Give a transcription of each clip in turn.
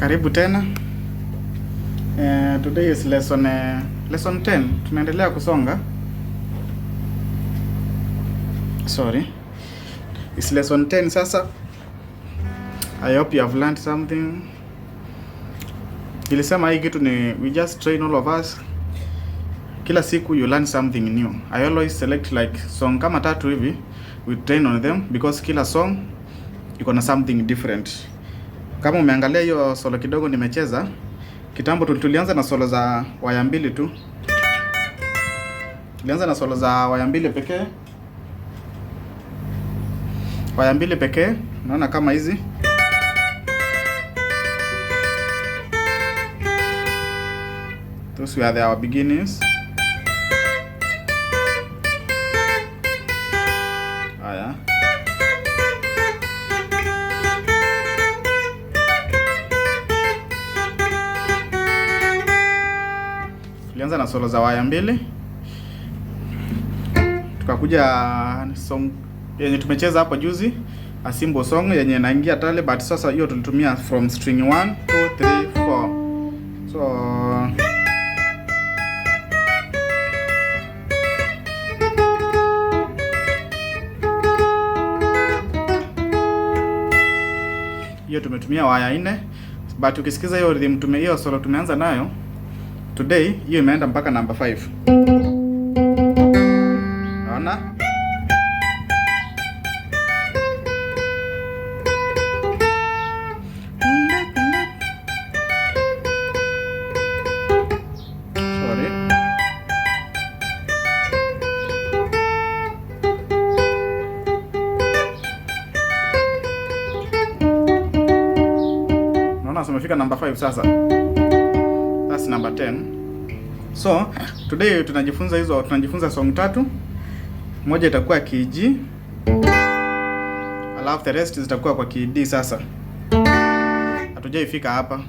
Karibu tena. Today is lesson 10. Tunaendelea kusonga. Sorry. It's lesson 10 sasa. I hope you have learned something. Nilisema hii kitu ni we just train all of us. Kila siku you learn something new. I always select like song kama tatu hivi, we train on them because kila song iko na something different. Kama umeangalia hiyo solo kidogo nimecheza kitambo, tulianza na solo za waya mbili tu. Tulianza na solo za waya mbili pekee, waya mbili pekee. Naona kama hizi. Those were our beginnings. Haya. Tulianza na solo za waya mbili, tukakuja song yenye tumecheza hapo juzi, a simple song yenye inaingia tale, but sasa hiyo tulitumia from string 1 2 3 4. So hiyo tumetumia waya nne, but ukisikiza hiyo rhythm tume hiyo solo tumeanza nayo today, hiyo imeenda mpaka number 5. Naona? Sorry. Naona tumefika number 5 sasa. That's number 10. So, today tunajifunza hizo, tunajifunza song tatu. Moja itakuwa key G, alafu the rest zitakuwa kwa key D sasa. Hatujaifika hapa.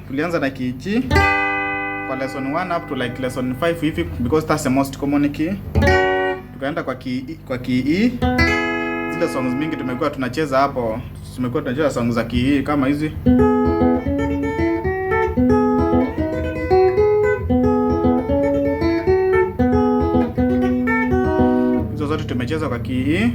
Tulianza na key G kwa lesson 1 up to like lesson 5 hivi because that's the most common key. Tukaenda kwa key E, kwa key E. Zile songs mingi tumekuwa tunacheza hapo, tumekuwa tunacheza songs za key E kama hizi. Hizo zote tumecheza kwa key E.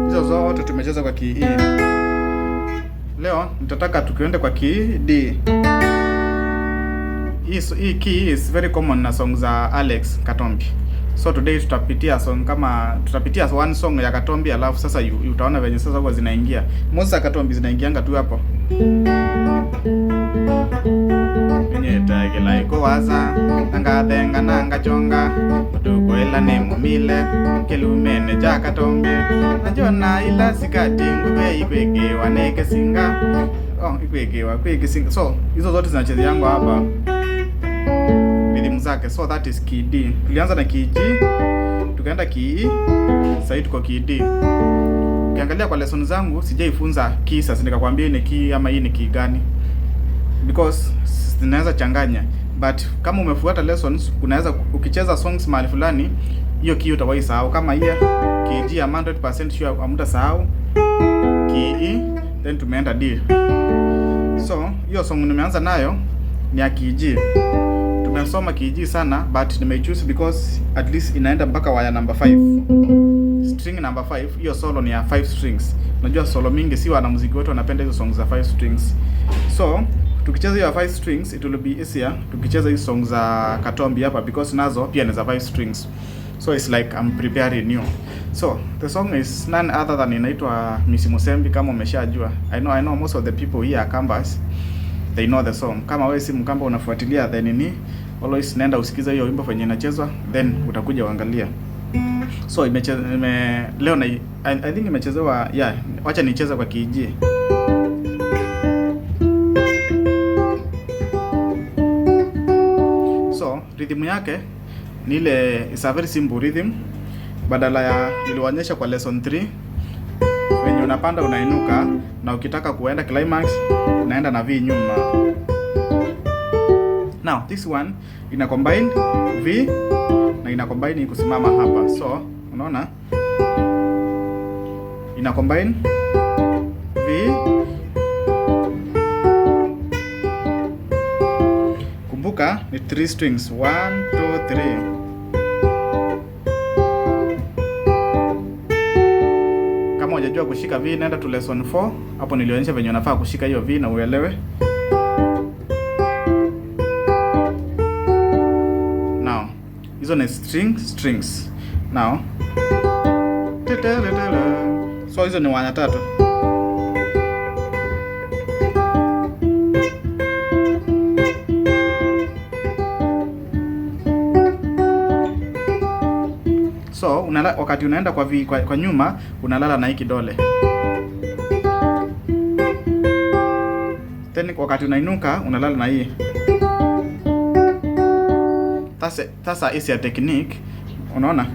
Hizo zote tumecheza kwa key E. Leo nitataka tukiende kwa key D. Hii key is very common na song za Alex Katombi. So today tutapitia song kama tutapitia one song ya Katombi, alafu sasa utaona venye sasa huwa zinaingia. Most za Katombi zinaingianga tu hapo. Nyetagila ikowaza nangathenga nangachonga mutukwila ni mumile kilumene cha Katombi najona ila sikati ngube ikwekewa nekesinga oh ikwekewa kwekesinga. So hizo zote zinachezea yangu hapa rhythm zake. So that is key D. Tulianza na key G, tukaenda key E, sasa hivi tuko key D. Ukiangalia kwa lesson zangu sijaifunza key sasa nikakwambia ni key ama hii ni key gani, because zinaweza changanya, but kama umefuata lessons unaweza ukicheza songs mahali fulani hiyo key utawahi sahau. Kama hii key G I'm 100% sure hamtasahau key E, then tumeenda D. So hiyo song nimeanza nayo ni ya key G. Tumesoma key G sana, but nimeichoose because at least inaenda mpaka waya number 5. String number 5, hiyo solo ni ya 5 strings. Unajua solo mingi si wanamuziki wote wanapenda hizo songs za 5 strings. So tukicheza hiyo 5 strings it will be easier tukicheza hizo songs za Katombi hapa because nazo pia ni za 5 strings. So it's like I'm preparing you. So the song is none other than inaitwa Miss Musembi, kama umeshajua. I know most of the people here are Kambas. They know the song. Kama wewe si Mkamba unafuatilia, then ni always nenda usikize hiyo wimbo venye inachezwa, then utakuja uangalia. So imecheza ime, leo na I think imechezewa, yeah, wacha nicheze kwa key G. So rhythm yake ni ile, it's a very simple rhythm. Badala ya niliwaonyesha kwa lesson 3 venye unapanda unainuka, na ukitaka kuenda climax unaenda na V nyuma. Now this one ina combine V na ina combine kusimama hapa. So unaona ina combine V. Kumbuka ni 3 strings, 1 2 3. Kama hujajua kushika V, nenda to lesson 4. Hapo nilionyesha venye unafaa kushika hiyo V na uelewe. Now hizo ni strings. Now so hizo ni waya tatu. So wakati unaenda kwa, kwa nyuma unalala na hii kidole. Then wakati unainuka unalala na hii. That's a easier technique. Unaona?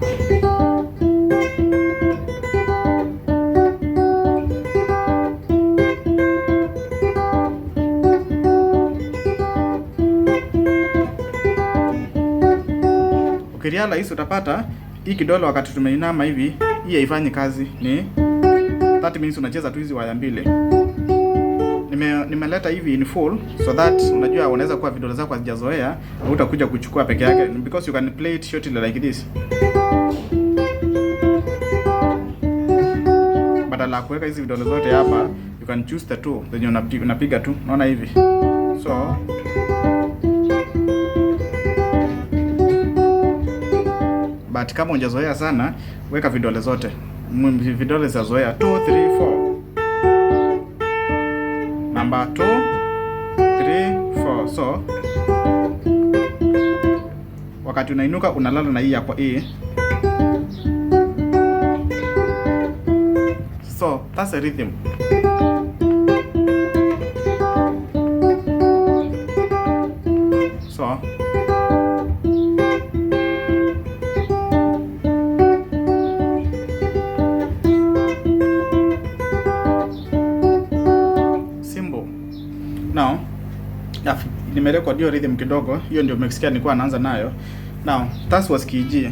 Ukirealize utapata hii kidole wakati tumeinama hivi, hii haifanyi kazi, ni 30 minutes unacheza tu hizi waya mbili. Nimeleta hivi in full so that unajua unaweza kuwa vidole zako hazijazoea na utakuja kuchukua peke yake, because you can play it shortly like this. Badala ya kuweka hizi vidole zote hapa, you can choose the two zenye unapiga tu. Unaona hivi. So but kama hujazoea sana, weka vidole zote. Vidole zazoea 2 3 4. Number 2 3 4. So wakati unainuka unalala na hii ya kwa hii. So that's a rhythm. So simple. Now nimerekodi hiyo rhythm kidogo, hiyo ndio umesikia nilikuwa naanza nayo. Now that was key G.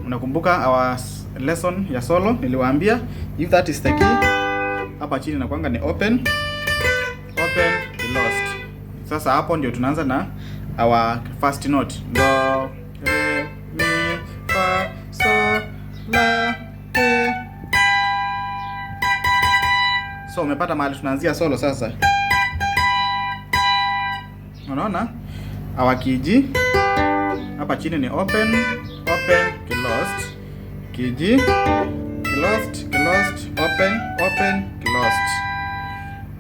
Unakumbuka our lesson ya solo niliwaambia if that is the key, hapa chini inakuanga ni open, open, lost. Sasa hapo ndio tunaanza na our first note. Do, re, mi, fa, sol, la, ti. So umepata mahali tunaanzia solo sasa. Unaona? Our key G hapa chini ni open, open, closed, key G, closed, closed, open, open, closed.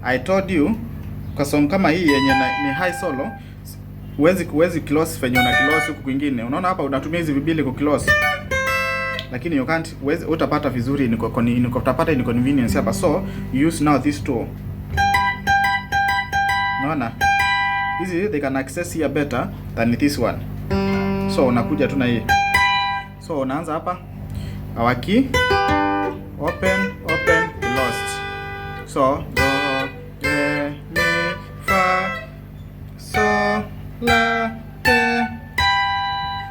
I told you kwa song kama hii yenye ni high solo, huwezi close venye una close huku kwingine. Unaona hapa unatumia hizi vibili ku close, lakini you can't, huwezi, utapata vizuri utapata inconvenience hapa. So you use now this tool. Unaona? Hizi they can access here better than this one. So unakuja tu na hii. So unaanza hapa our key, open, open, lost. So do, re, mi, fa, so, la, te.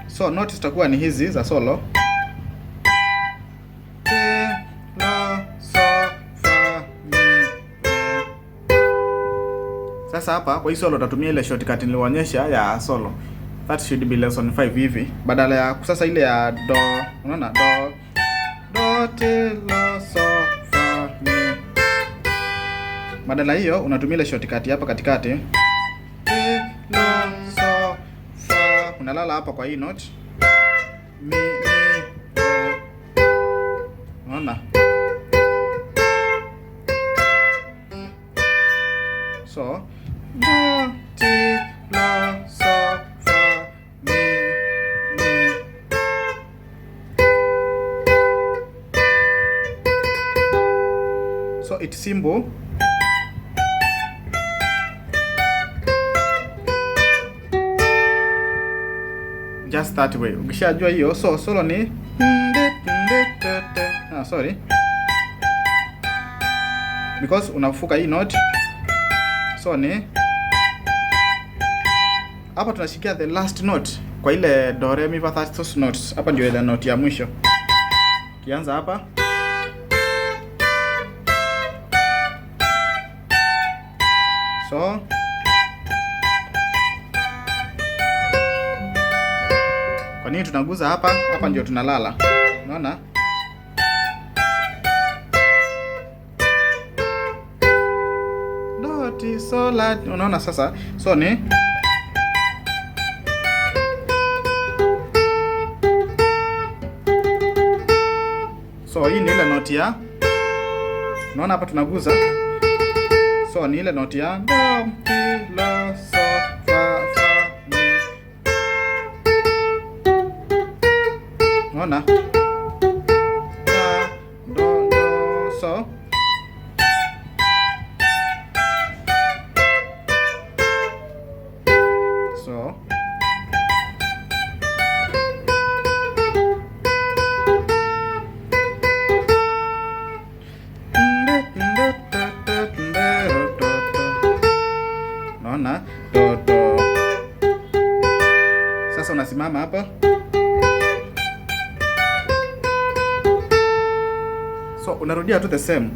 So notes zitakuwa ni hizi za solo. Te, la, so, fa, mi, re. Sasa hapa kwa hii solo utatumia ile shortcut niliwaonyesha ya solo. That should be lesson 5 hivi. Badala ya sasa ile ya do, unaona do, do, ti, la, so, fa, mi. Badala hiyo unatumia ile shortcut hapa katikati. Ti, la, so, fa. Unalala hapa kwa hii note. Mi, mi, re. Unaona? So do, ti, la, so, fa, mi, mi. So it's simple. Just that way. Ukishajua hiyo, so solo ni sorry, because unafuka hii note, so ni Hapa tunashikia the last note kwa ile do re mi fa those notes. Hapa ndio ile note ya mwisho. Kianza hapa. So kwa nini tunaguza hapa? Hapa ndio tunalala. Unaona? Do ti so la. Unaona sasa? So ni so hii ni ile note ya, unaona hapa tunaguza. So ni ile note ya do ti la so fa fa mi. Unaona? La do do so. So unaona? Do do. Sasa unasimama hapa. So unarudia tu the same.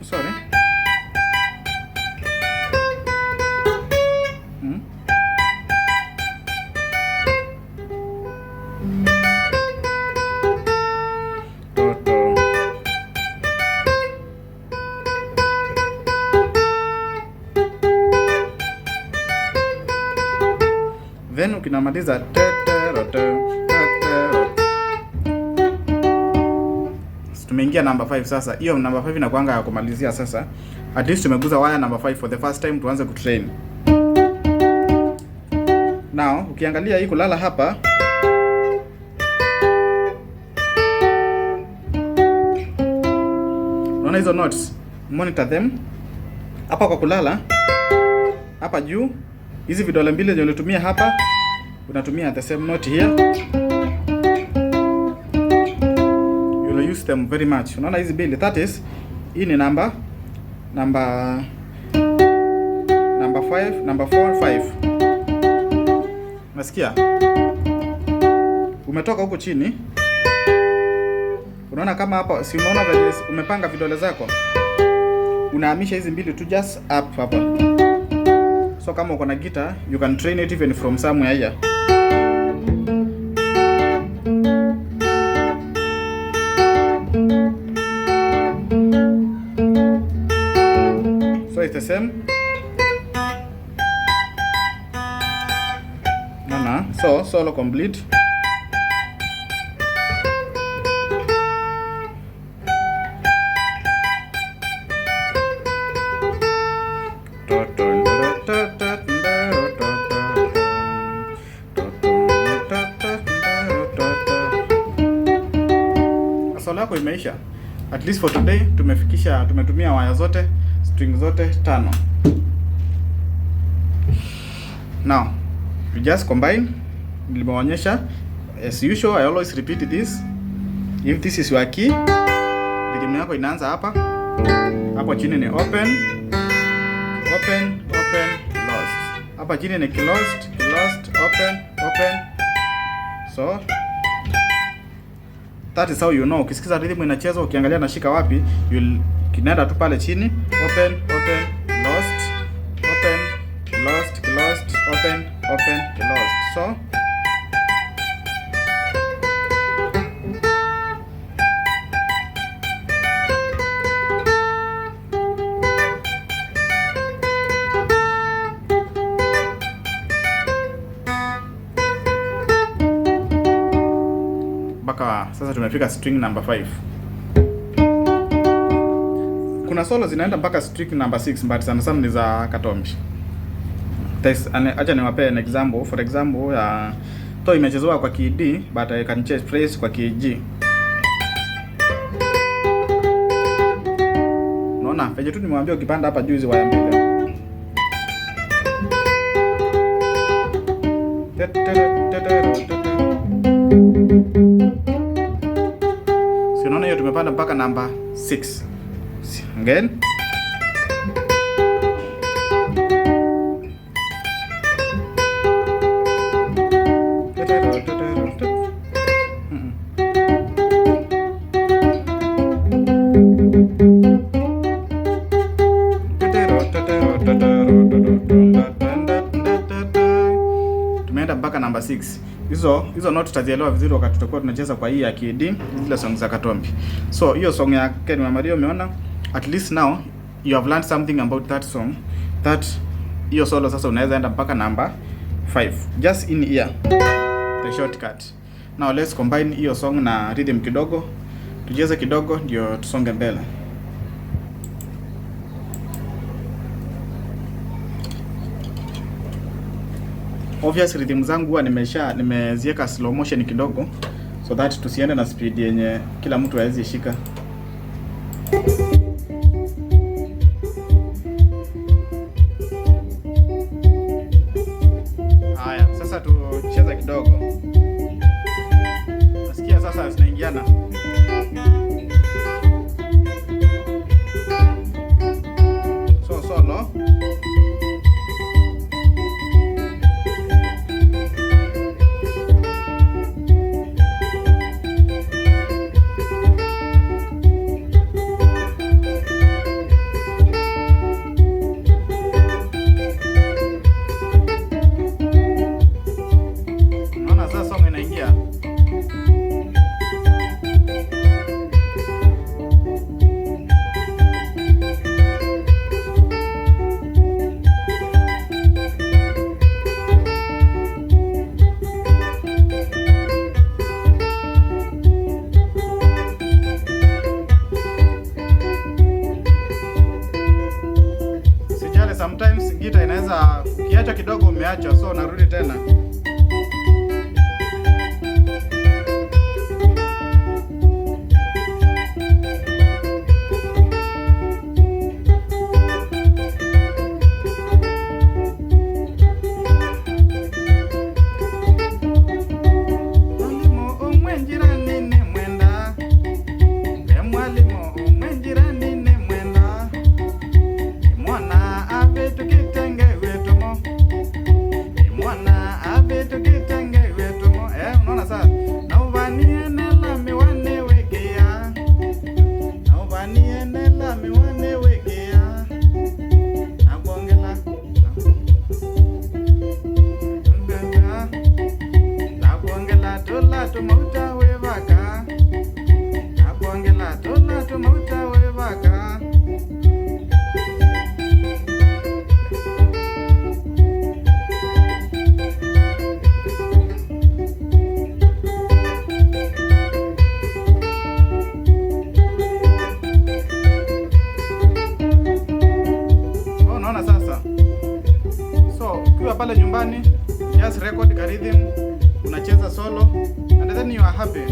Sorry. Do do. Then ukinamaliza te te ro te te te ro. Tumeingia number 5 sasa. Hiyo number 5 inakuanga ya kumalizia sasa. At least tumeguza wire number 5 for the first time, tuanze kutrain. Now, ukiangalia hii kulala hapa, unaona hizo notes, monitor them. Hapa kwa kulala, hapa juu, hizi vidole mbili zenye ulitumia hapa, unatumia the same note here. You'll use them very much. Unaona hizi mbili, that is, hii ni number 5, number 4, 5. Unasikia? Umetoka huku chini. Unaona kama hapa, si unaona vile umepanga vidole zako? Unahamisha hizi mbili tu just up hapa. So kama uko na guitar, you can train it even from somewhere here. So it's the same. Naona? So solo complete. Solo yako imeisha. At least for today tumefikisha, tumetumia waya zote, string zote 5. Now, you just combine. Nilimeonyesha as usual, I always repeat this. If this is your key, rhythm yako inaanza hapa. Hapo chini ni open, open, open, closed. Hapa chini ni closed, closed, open, open. So that is how you know. Ukisikiza rhythm inachezwa, ukiangalia nashika wapi, you'll kinaenda tu pale chini, open, open, closed, open, closed, closed, open, open, closed. So mpaka sasa tumefika string number 5. Kuna solo zinaenda mpaka string number 6, but sana sana ni za Katombi. Acha niwape an example. For example, to imechezewa kwa key D, but I can change phrase kwa key G. Unaona? Venye tu nimewambia ukipanda hapa juu hizi waya mbili. Si unaona hiyo tumepanda mpaka number 6. Again. number 6. Hizo note tutazielewa vizuri wakati tutakuwa tunacheza kwa hii ya KD, zile song za Katombi. So hiyo song ya Ken wa Maria umeona, at least now you have learned something about that song, that hiyo solo sasa unaweza enda mpaka number 5 just in ear, the shortcut. Now let's combine hiyo song na rhythm kidogo, tucheze kidogo ndio tusonge mbele. Obvious rhythm zangu huwa nimeziweka slow motion kidogo so that tusiende na speed yenye kila mtu hawezi shika. Haya, sasa tucheze kidogo. Nasikia sasa zinaingiana. So solo. Unaona sasa song inaingia. Sijali, sometimes gita inaweza ukiacha kidogo umeacha, so narudi tena. Mwalimu umwe jirani ni mwenda. We mwalimu umwe jirani ni mwenda. Mwana abetu kitenge wetumo. Mwana abetu kitenge wetumo. Unaona sasa? Na uvanie nela miwane wegea. Na uvanie nela miwane wegea. Na kuongela. Na kuongela tola tumauta wevaka. Na kuongela tola tumauta wevaka. So unaona sasa. So ukiwa pale nyumbani, just record ka rhythm, unacheza solo and then you are happy.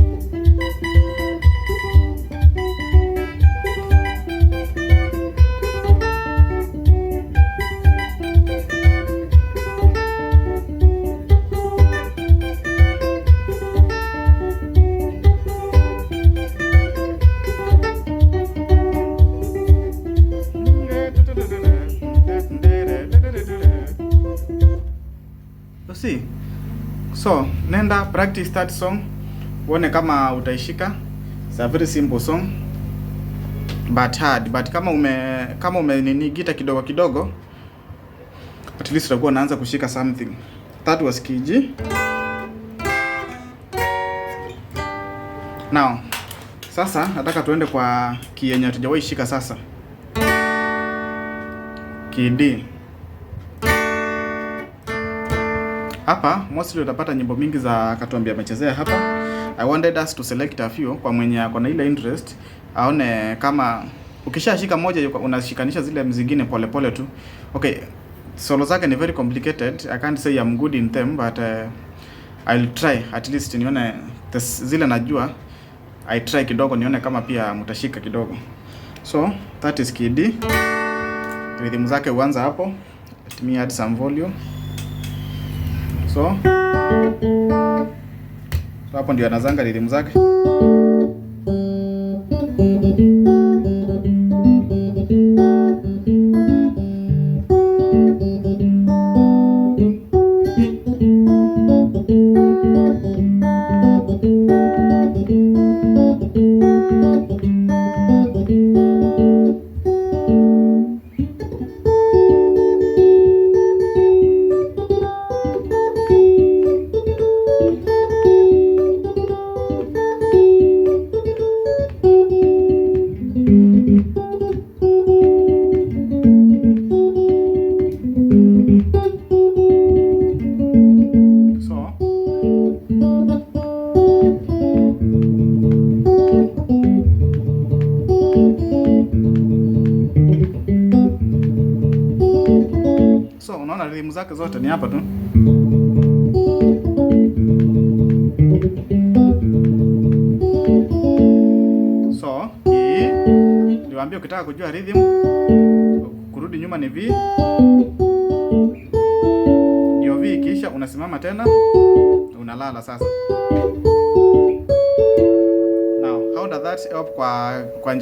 You see? So, nenda practice that song, uone kama utaishika. It's a very simple song but hard. But kama ume nini gita kidogo kidogo, at least utakuwa unaanza kushika something. That was key G. Now, sasa nataka tuende kwa key yenye hatujawahi shika sasa. Key D. Hapa mostly utapata nyimbo mingi za Katombi amechezea hapa. I wanted us to select a few kwa mwenye ako na ile interest aone kama ukishashika moja unashikanisha zile zingine pole pole tu. Okay, solo zake ni very complicated. I can't say I'm good in them, but I'll try at least nione zile najua. I try kidogo nione kama pia mtashika kidogo. So that is key D. Rhythm zake huanza hapo. Let me add some volume. So hapo ndio anazanga rhythm zake. zake zote ni hapa tu. So, hii niwaambie, ukitaka kujua rhythm kurudi nyuma ni V. Ndio V, kisha unasimama tena unalala sasa. Now, how does that help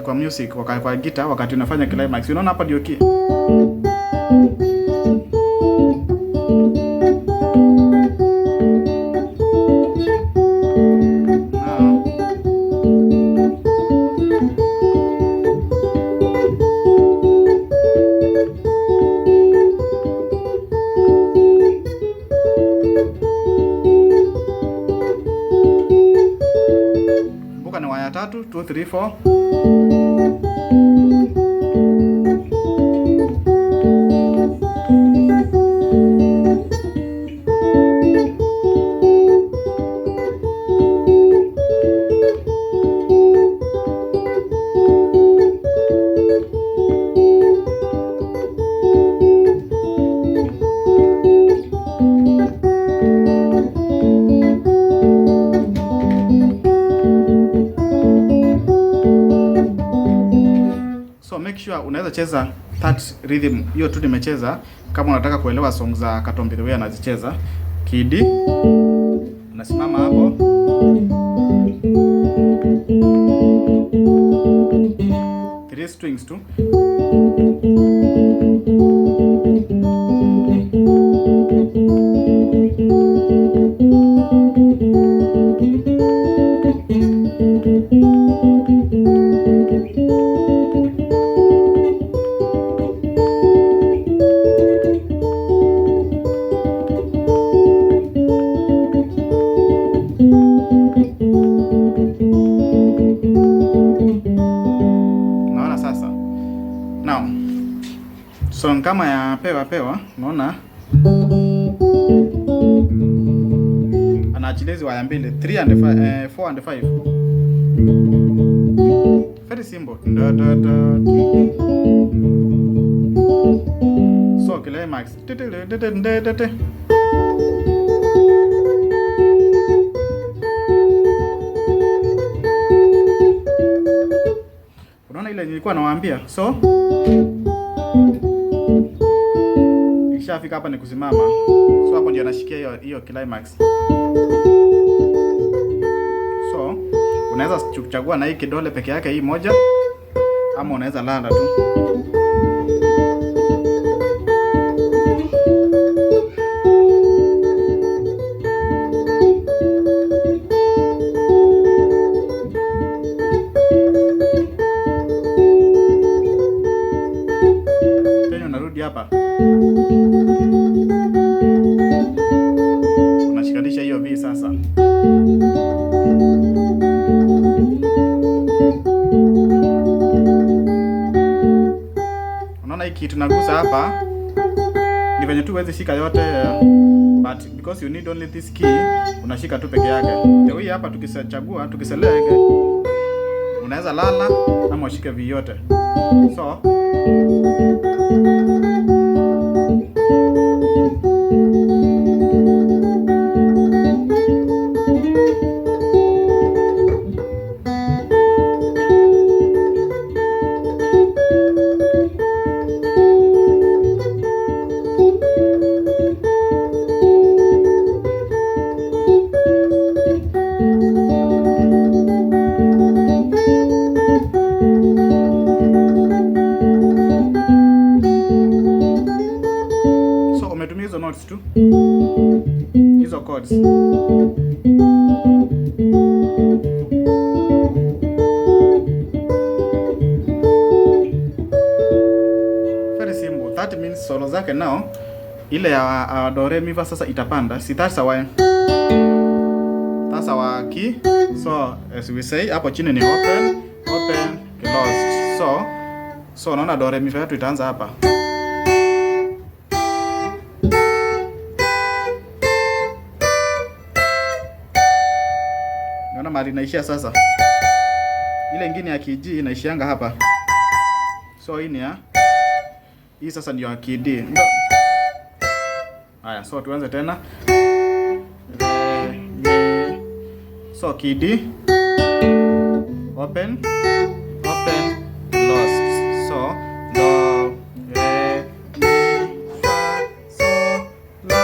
kwa music, kwa guitar wakati unafanya climax? Unaona hapa ndio key. Now, kumbuka ni waya tatu, 2 3 4. So make sure unaweza cheza that rhythm hiyo tu nimecheza, kama unataka kuelewa song za Katombi the way anazicheza. Key D, unasimama hapo, three strings tu. Unaona sasa. Now, song kama ya Pewa Pewa, unaona anaachilia hizi waya mbili, 3 and 5, 4 and 5. Very simple. Da, da, da. So climax. Unaona ile nilikuwa nawaambia. So ikishafika hapa ni kusimama. So hapo ndio anashikia hiyo climax. So unaweza kuchagua na hii kidole peke yake hii moja, ama unaweza lala tu. Tena unarudi hapa, unashikanisha hiyo V sasa. Unaona hii kitu nagusa hapa ni venye tu huwezi shika yote, but because you need only this key, unashika tu peke yake. Ndio hii hapa tukichagua, tukiselect, unaweza lala ama ushike V yote. So umetumia hizo notes tu, hizo chords. Very simple. That means solo zake now ile ya do re mi fa sasa itapanda. Si that's our key. So as we say hapo chini ni open, open, closed. So unaona do re mi fa yetu itaanza hapa. Unaona mahali inaishia sasa. Ile ingine ya key G inaishianga hapa. So hii ni ya, hii sasa ndio ya key D. Haya, so tuanze tena. Re, mi. So key D, open, open, lost. So do, re, mi, fa, so, la.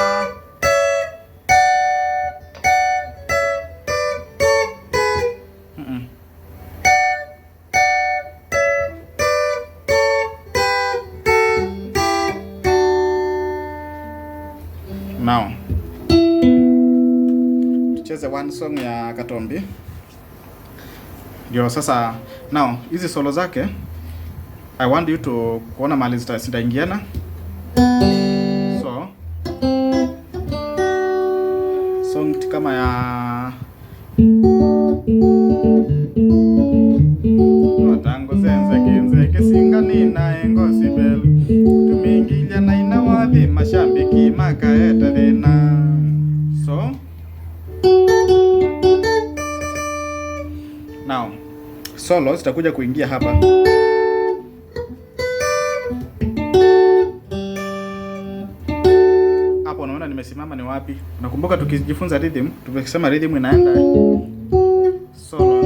Now tucheze one song ya Katombi ndio sasa. Now hizi solo zake I want you to kuona mahali zitaingiana. So song kama ya Tango zenze kinze kisinga nina engosi bel tumingilia na inawathi mashambiki makaeta thina. So now solo zitakuja kuingia hapa. Hapo unaona nimesimama ni wapi? Unakumbuka tukijifunza rhythm, tumesema rhythm inaenda solo.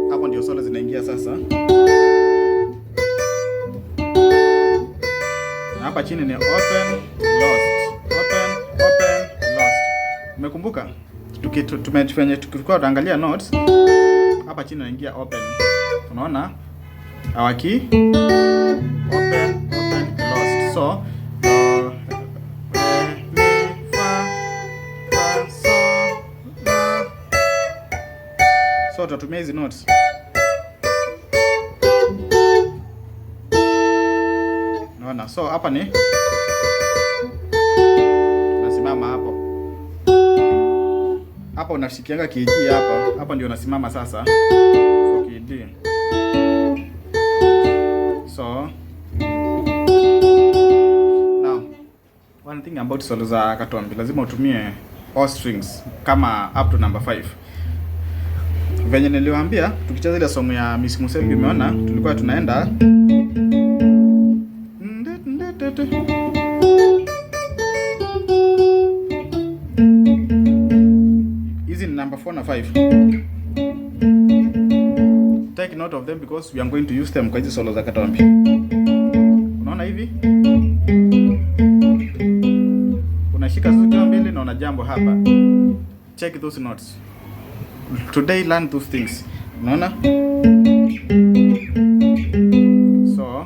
Hapo ndio solo zinaingia sasa. Na hapa chini ni open, lost, open, open, lost. Umekumbuka? Tumefanya tukikuwa tunaangalia notes, hapa chini inaingia open. Unaona? Our key open, open, lost. So do, re, mi, fa, fa, so, la. So tutatumia hizi notes. Unaona? So hapa ni nasimama hapo. Hapa unashikianga key G hapa. Hapa ndio unasimama sasa. For key D. So now one thing about solo za Katombi, lazima utumie all strings kama up to number 5. Venye niliwaambia tukicheza ile song ya Miss Musembi, umeona tulikuwa tunaenda hizi ni number 4 na 5. Take note of them because we are going to use them kwa hizi solo za Katombi. Unaona hivi? Unashika zikiwa mbili na una jambo hapa. Check those notes. Today learn those things. Unaona? So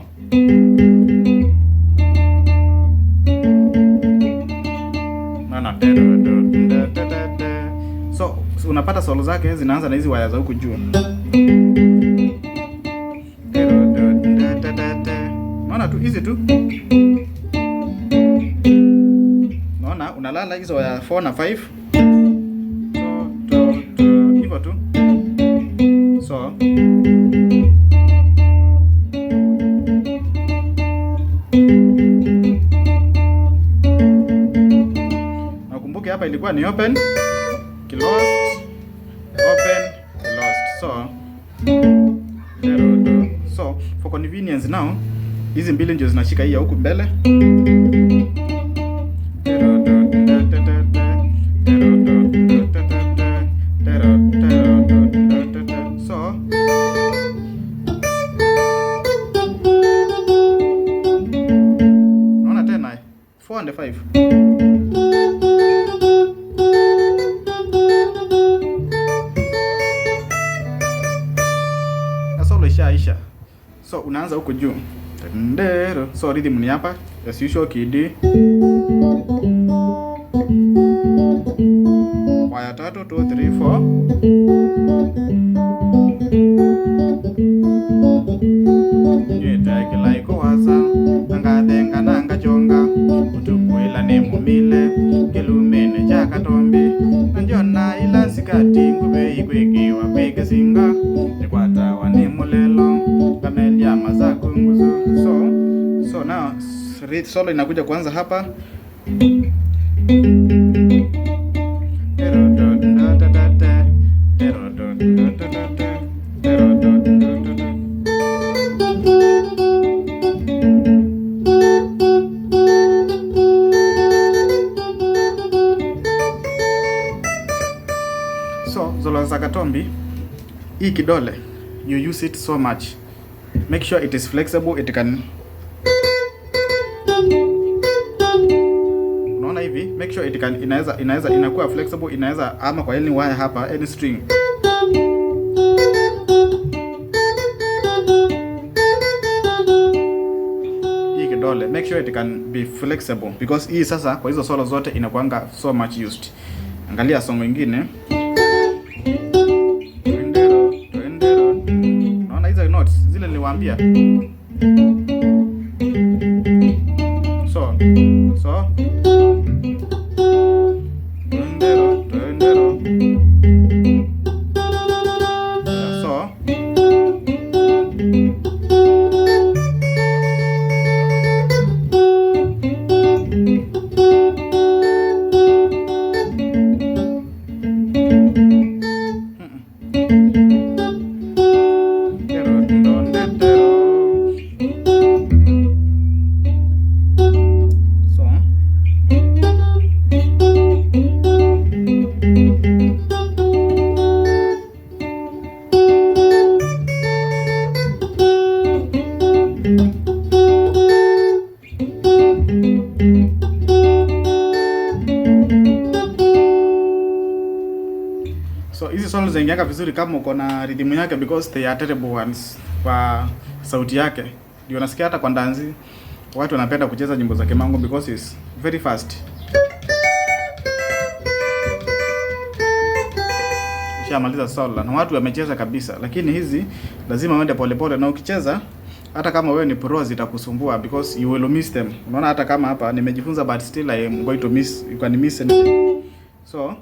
unaona? So unapata solo zake zinaanza na hizi waya za huku juu. Unaona tu hizi tu. Unaona unalala hizo waya 4 na 5. To, to, to, hivyo tu. So na ukumbuke hapa ilikuwa ni open, closed, open, closed. So so for convenience now hizi mbili ndio zinashika hii ya huku mbele. So unaona tena 4 and 5. Na solo ishaisha. So unaanza huku juu. Ndero. So rhythm ni hapa as usual key D. Waya 3 2 3 4. Nyeta kilaiko wasa angathenga nanga chonga utukwila ni mumile kilumene cha Katombi na njona ila sikati ngube ikwekiwa kwekesinga nikwatawa ni mulelo kamelia mazaku nguzu. So now solo inakuja kwanza hapa. Solo za Katombi, hii kidole you use it so much. Make sure it is flexible, it can, unaona hivi, make sure it can, inaweza inakuwa flexible, inaweza ama kwa any wire hapa, any string. Hii kidole make sure it can be flexible because hii sasa kwa hizo solo zote inakuanga so much used. Angalia song nyingine. Twendero, twendero. Unaona hizo notes zile niliwaambia. So, so. Twendero, twendero. So. So. So hizi solo zinaingianga vizuri kama uko na rhythm yake because they are terrible ones kwa sauti yake. Ndio nasikia hata kwa dansi watu wanapenda kucheza nyimbo za Kimangu because it's very fast. Ushamaliza solo na watu wamecheza kabisa, lakini hizi lazima uende polepole, na ukicheza hata kama wewe ni pro zitakusumbua because you will miss them. Unaona, hata kama hapa nimejifunza but still I am going to miss, you can miss anything. So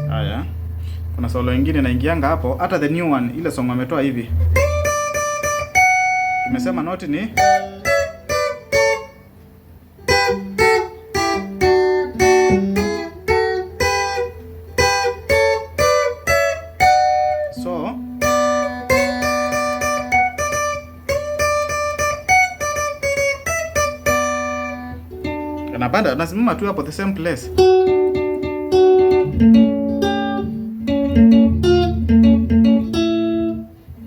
haya, kuna solo ingine naingianga hapo, hata the new one, ile song ametoa hivi. Tumesema note ni so, anapanda anasimama tu hapo the same place.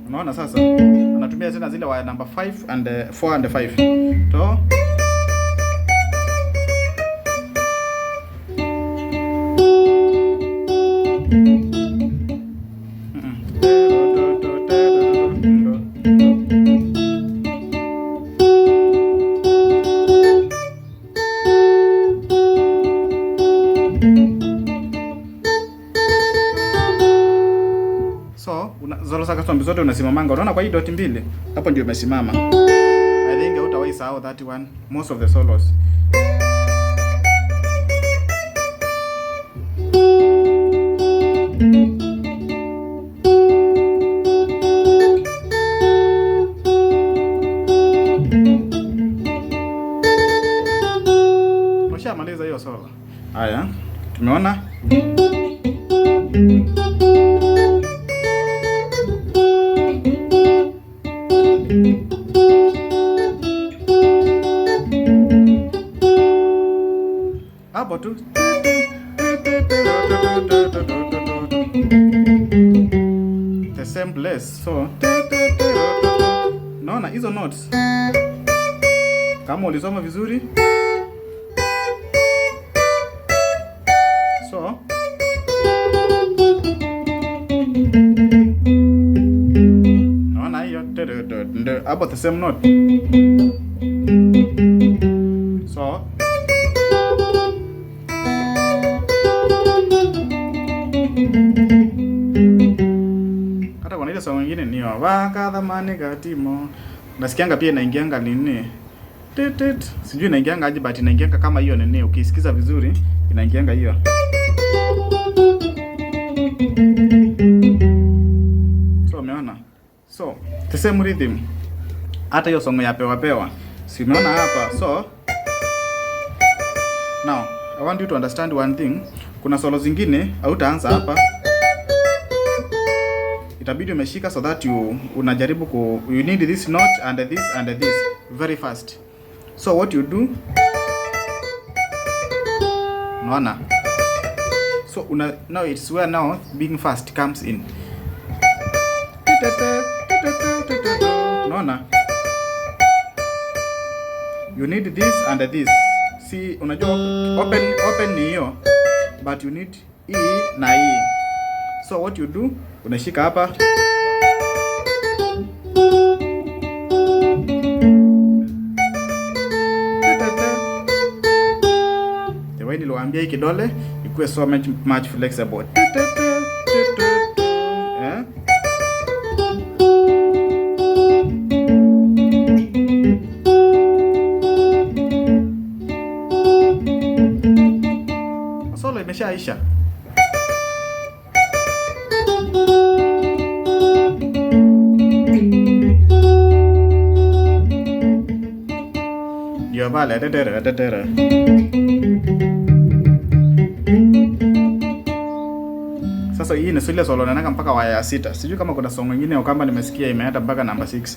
Unaona sasa anatumia tena zile wire number 5 and 4 and 5. To So, solo za Katombi zote unasimamanga. Unaona kwa hii dot mbili hapo ndio umesimama. I think hutawahi sahau that one, most of the solos. Ushamaliza hiyo solo. Haya, tumeona hapo tu. The same place. So, naona hizo notes kama ulisoma vizuri. So naona hiyo hapo the same note. So hata kuna ile song nyingine ni waka thamani katimo, nasikianga pia inaingianga nini tit tit, sijui inaingianga aje, but inaingianga kama hiyo nini, ukisikiza vizuri inaingianga hiyo. So umeona, so the same rhythm, hata hiyo song ya pewa pewa, si umeona hapa. So now I want you to understand one thing. Kuna Kuna solo zingine hautaanza hapa, itabidi umeshika so that you unajaribu ku you need this note and this and this very fast. So what you do, unaona? So una, now it's where now being fast comes in. Unaona? You need this and this. See, unajua open ni hiyo, but you need E na E. So what you do, unashika hapa. The way niliwaambia hii kidole ikuwe so much, much flexible. Eh? Solo imeshaisha. Ndio pale tetere tetere. Sasa hii ni ile solo naenda mpaka waya ya 6. Sijui kama kuna song nyingine au kama nimesikia imeenda mpaka namba 6.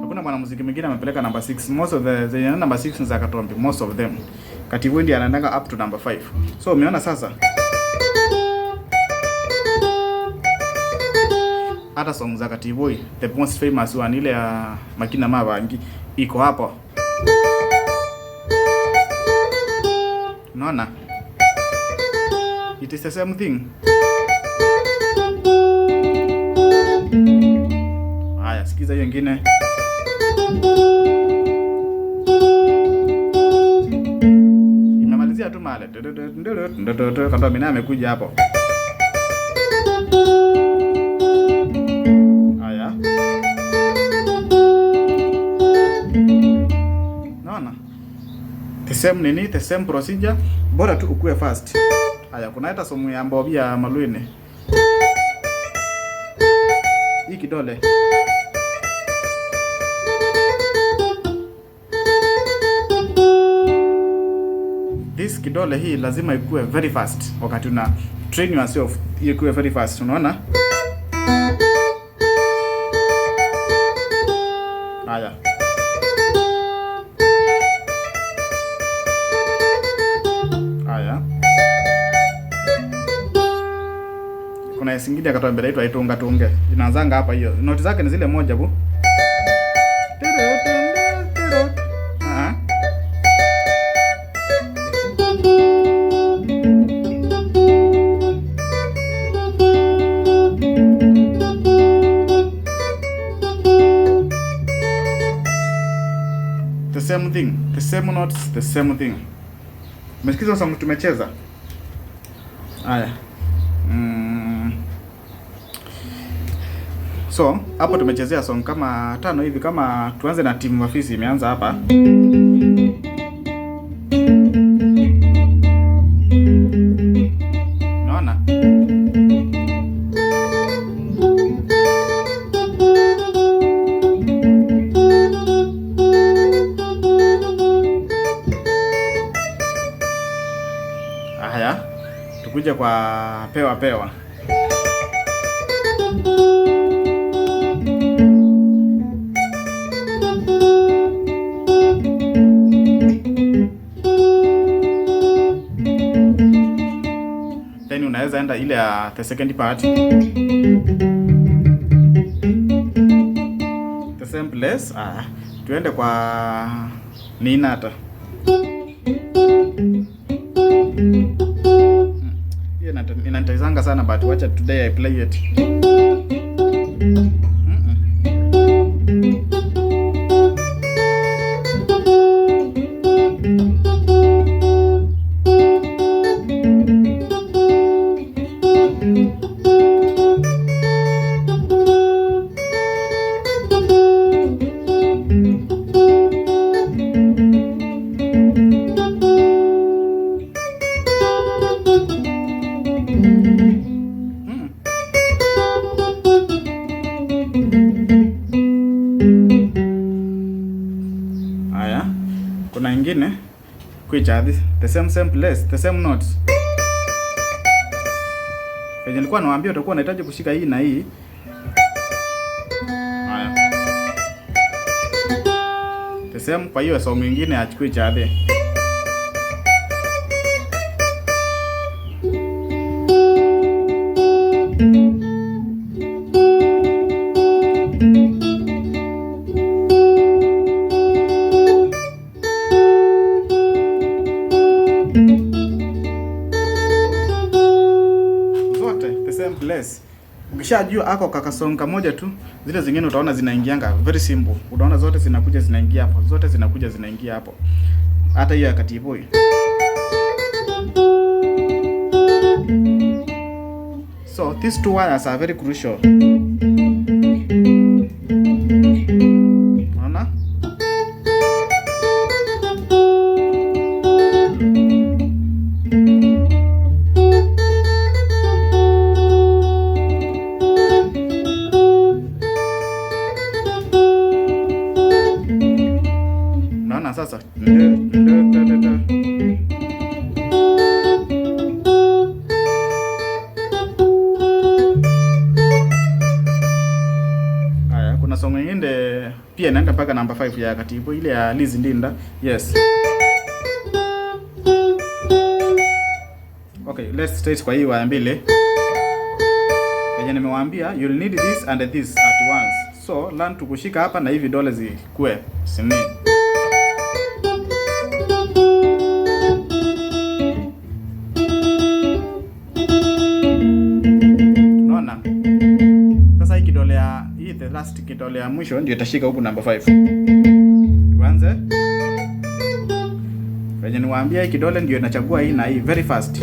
Hakuna mwanamuziki mwingine amepeleka namba 6. Most of the zenye namba 6 ni za Katombi, most of them. Katibu ndiye anaendanga up to number 5. So umeona sasa? Hata song za Kativui, the most famous one ile ya Makina Mabangi iko hapo. Unaona? It is the same thing. Haya, sikiza hiyo ingine. Imemalizia tu male. Katombi naye amekuja hapo. Haya. Unaona? The same nini, the same procedure, bora tu ukue fast. Haya, kuna hata somo ya Mbobi ya Maluini. Hii kidole. This kidole hii lazima ikue very fast wakati una train yourself, ikue very fast, unaona? Haya. Haya. Kuna singine akatoa mbele yetu aitunga tunge. Inaanzanga hapa hiyo. Noti zake ni zile moja bu. Ah. The same thing, the same notes, the same thing. Umesikiza song tumecheza? Haya. So, hapo tumechezea song kama 5 hivi. Kama tuanze na Timu Mafisi imeanza hapa. Unaona? Haya, tukuje kwa pewa pewa. Then unaweza enda ile ya the second part. The same place. Tuende kwa Ninata. Hiyo inanitaizanga sana, but wacha today I play it. Which are this, the same same place, the same notes. Penye nilikuwa nawaambia utakuwa unahitaji kushika hii na hii. Haya. The same kwa hiyo song nyingine achukue chadhe. Zote the same place. Ukishajua ako kakasong kamoja tu, zile zingine utaona zinaingianga very simple. Utaona zote zinakuja zinaingia hapo, zote zinakuja zinaingia hapo. Hata hiyo ya Katiboi. So these two wires are very crucial. Unaona? Unaona sasa? Haya, kuna song nyingine pia inaenda mpaka namba 5 ya Katibu, ile ya Liz Ndinda. Yes. Okay, let's start kwa hii waya mbili. Yenye nimewaambia you'll need this and this at once. So learn to kushika hapa na hivi vidole zikue simi. Unaona? Sasa hii kidole ya hii the last kidole ya mwisho ndio itashika huku number 5. Tuanze. Venye niwaambia hii kidole ndio inachagua hii na hii very fast.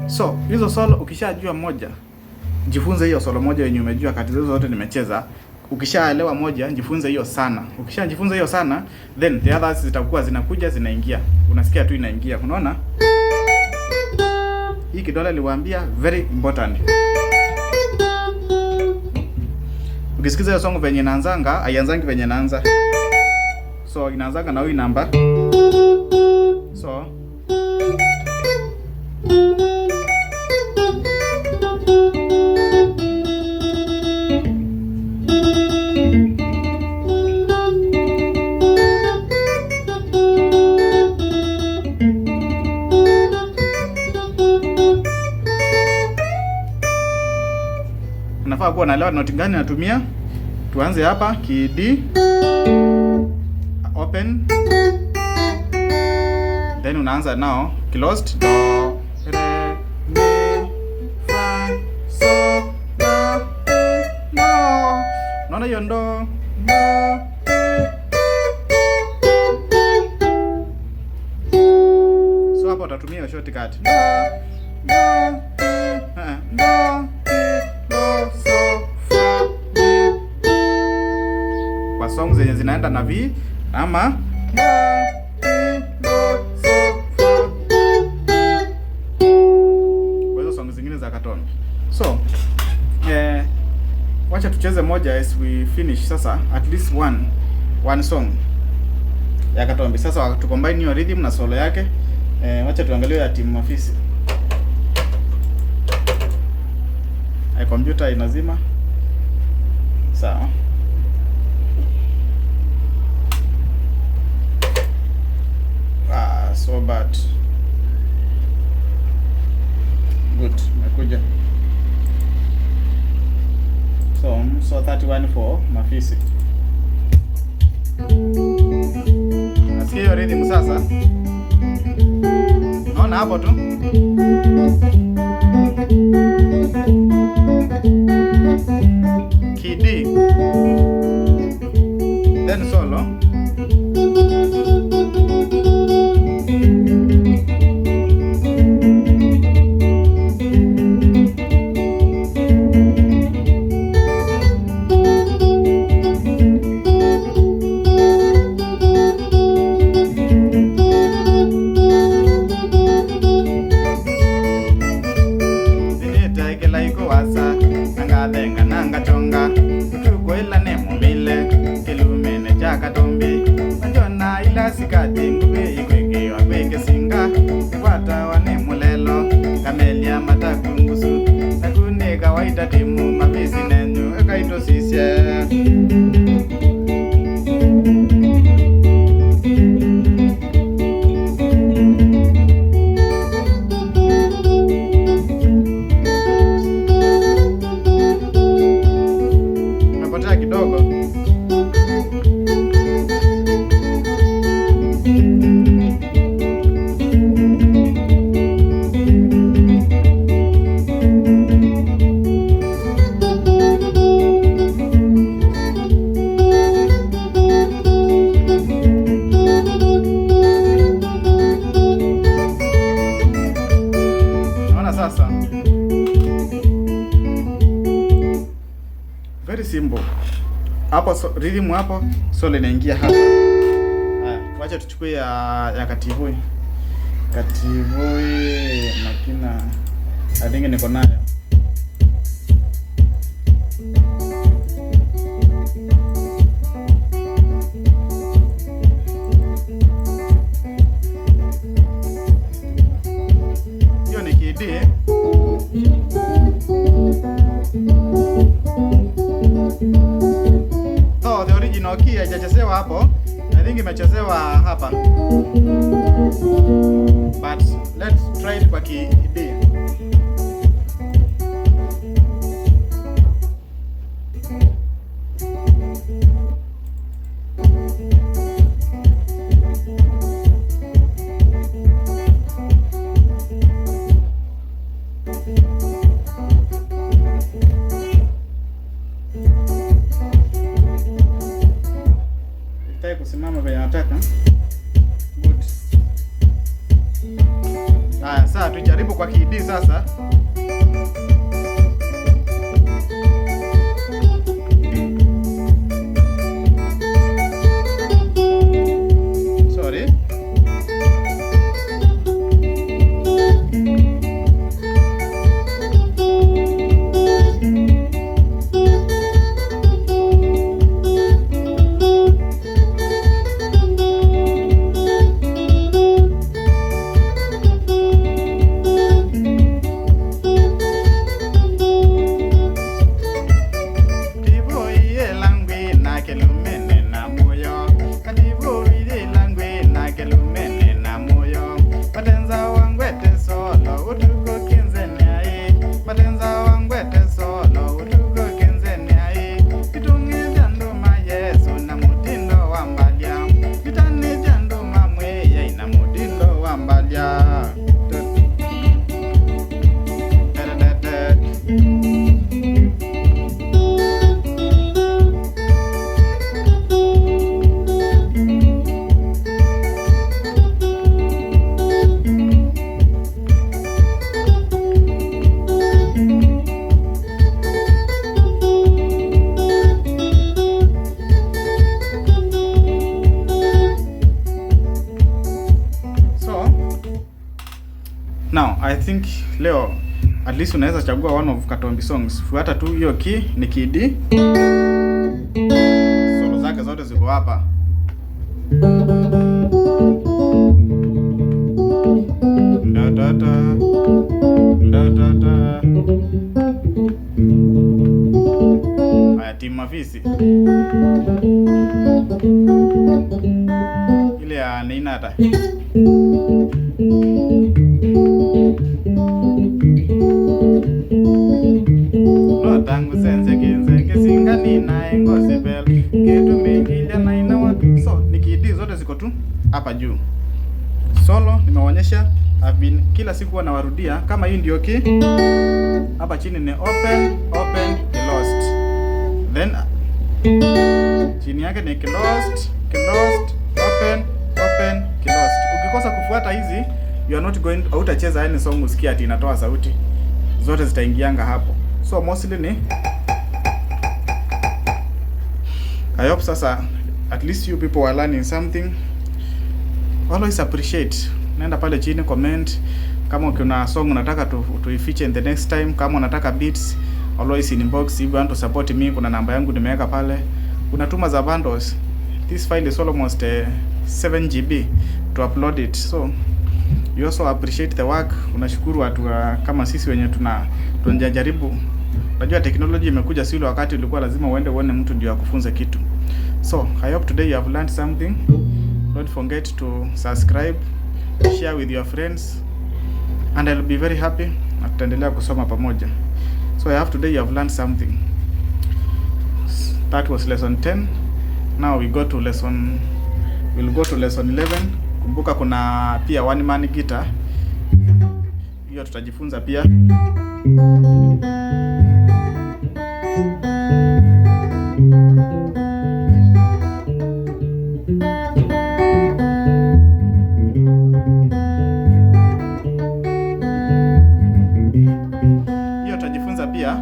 So, hizo solo ukishajua moja, jifunze hiyo solo moja yenye umejua kati hizo zote nimecheza. Ukishaelewa moja, jifunze hiyo sana. Ukishajifunza hiyo sana, then the others zitakuwa zinakuja zinaingia. Unasikia tu inaingia. Unaona? Hii kidole niliwaambia very important. Ukisikiza hiyo song venye inaanzanga, haianzangi venye inaanza. So inaanzanga na hii namba. So unafaa kuwa naelewa noti gani natumia. Tuanze hapa ki D open, then unaanza nao closed do re mi fa so la do. Unaona hiyo ndo do. So hapa utatumia shortcut do do do do so fa D kwa songs zenye zinaenda na V ama do do so fa kwa hizo songs zingine za Katombi. So wacha tucheze moja as we finish sasa, at least one song ya Katombi. Sasa tu combine hiyo rhythm na solo yake. Wacha tuangalie ya Team Mafisi. Ai, computer inazima. Sawa. Ah, so bad. Good, imekuja. So 31 for Mafisi. Nasikia hiyo rhythm sasa. Naona hapo tu. Key D. Then solo. cha Katombi nanjona ila sikati ngube ikwekewa kwekesinga ikwatawa ni mulelo kamelia matakungusu nakune kawaida timu mavisi nenyu ekaitosisye. Umepotea kidogo. Naona sasa. Very simple. Hapo so, rhythm hapo solo inaingia hapa. Haya, wacha tuchukue ya Kativui. Kativui makina I think niko nayo. Hiyo ni key D. So the original key haijachezewa hapo. I think imechezewa hapa. But let's try it kwa key D. Itaki kusimama venye nataka. Good. Haya, sasa tujaribu kwa key D sasa. Sorry. Tivoiye langwi na kelumene na moyo. Kativoiye langwi na kelumene na moyo. Patenza wangwete solo utuko kinzene ai. Patenza wangwete solo utuko kinzene ai. Kitungi vya nduma Yesu na mutindo wa mbalya. Vitani vya nduma mweya na mutindo wa mbalya. Da, da, da, da. So now I think leo at least unaweza chagua one of Katombi songs. Fuata tu hiyo key ni key D. Solo zake zote ziko hapa. Da da da da da da. Haya, timu mafisi ile ya Neinata. No tangu sense kinze kisingani na ngozi bel kitu mingilia na inawa. So ni key D zote ziko tu hapa juu. Solo nimeonyesha, I've been kila siku huwa nawarudia. Kama hii ndio key, hapa chini ni open open closed, then chini yake ni closed closed open open closed. Ukikosa kufuata hizi you are not going, hautacheza any song usikia ati inatoa sauti, zote zitaingianga hapo. So mostly ni I hope sasa at least you people are learning something. Always appreciate. Nenda pale chini comment kama kuna song unataka tuifiche in the next time, kama unataka beats always inbox. If you want to support me, kuna namba yangu nimeweka pale. Unatuma za bundles. This file is almost 7 GB to upload it. So you also appreciate the work. Unashukuru watu kama sisi wenye tunajaribu. Unajua technology imekuja, si ule wakati ulikuwa lazima uende uone mtu ndio akufunze kitu. So I hope today you have learned something. Don't forget to subscribe, share with your friends, and I'll be very happy na tutaendelea kusoma pamoja. So I hope today you have learned something. That was lesson 10. Now we go to lesson we'll go to lesson 11. Kumbuka kuna pia one man guitar. Hiyo tutajifunza pia. Hiyo tutajifunza pia.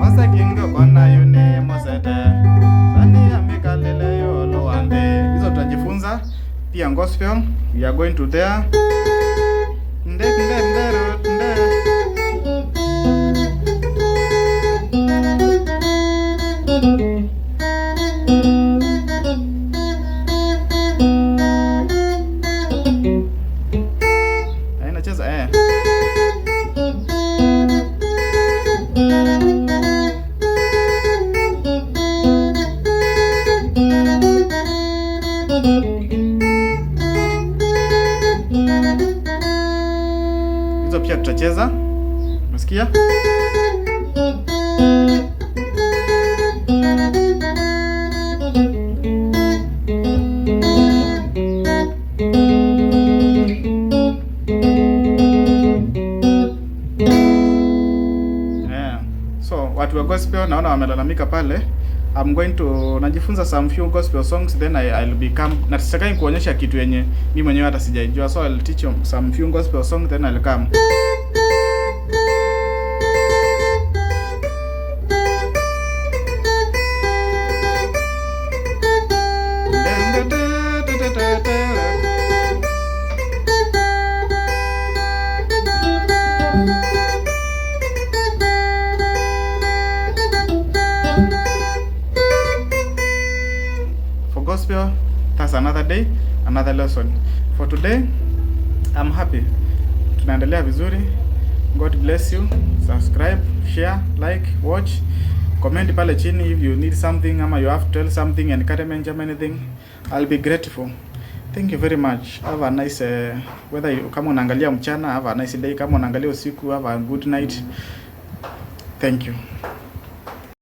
Wasakingo kona yune mosete. Sani amikalele yolo wande. Hizo tutajifunza pia gospel. We are going to there. Nde nde nde ro, nde. Inacheza eh. Hizo pia tutacheza. Umesikia? Yeah. So watu wa gospel naona wamelalamika pale. I'm going to najifunza some few gospel songs, then I'll become, na sitakai kuonyesha kitu yenye mimi mwenyewe hata sijaijua, so I'll teach you some few gospel songs, then I'll come. For gospel, that's another day, another lesson. For today, I'm happy. Tunaendelea vizuri. God bless you. Subscribe, share, like, watch. Comment pale chini if you need something ama you have to tell something, encouragement, anything. I'll be grateful. Thank you very much. Have a nice whether you, kama unaangalia mchana, have a nice day. Kama unaangalia usiku, have a good night. Thank you.